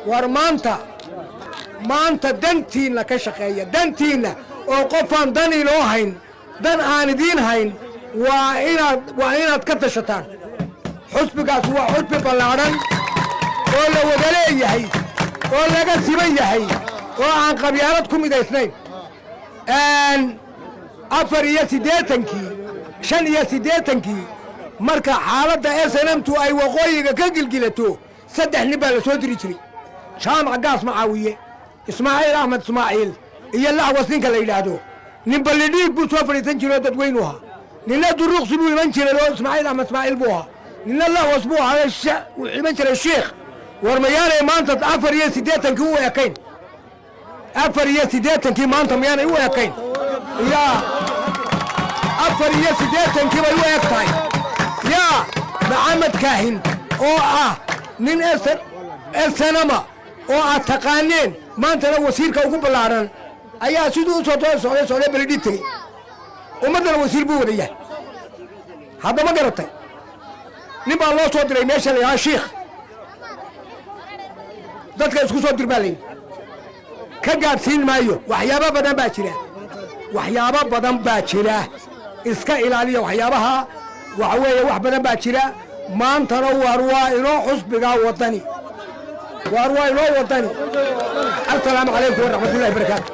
War maanta, maanta dantiinna ka shaqeeya, dantiinna oo qofaan dan inoo hayn, dan aan idiin hayn, waa inaad ka tashataan. Xusbigaas waa xusbi ballaadhan oo la wada leeyahay oo laga siman yahay oo aan qabyaalad ku midaysnayn. 84-kii, 85-kii, marka xaaladda SNM-tu ay waqooyiga ka gilgilato, saddex nin baa la soo diri jiray: Jaamac Gaas Macaawiye, Ismaaciil Axmed Ismaaciil iyo Laxwas ninka la yidhaahdo. Nin Ballidhiig buu soo fadhiisan jiray oo dadweynu ahaa, ninna Duruuqsi buu iman jiray oo Ismaaciil Axmed Ismaaciil buu ahaa, ninna Laxwas buu ahaa, wuxuu iman jiray Shiikh. War mayaanay maanta 84-kii u ekayn? 84-kii maanta miyaanay u ekayn? Yaa, 84-kii bay u eg tahay. Yaa, Maxamed Kaahin oo ah nin SNM-a oo aad taqaaneen, maantana wasiirka ugu ballaaran, ayaa siduu u soo socday socday, Belidhiig tegey. Ummaddana wasiir buu wada yahay. Haddama garatay? Nin baa loo soo diray meesha la yidhaha Shiikh. Dadka isku soo dir baa layidhi. Ka gaadhsiin maayo. Waxyaabo badan baa jira, waxyaabo badan baa jira. Iska ilaaliya waxyaabaha. Waxa weeye, wax badan baa jira. Maantana waar waa inoo xusbigaa Waddani, waar waa inoo Waddani. Assalaamu calaykum waraxmatullahi barakaatu.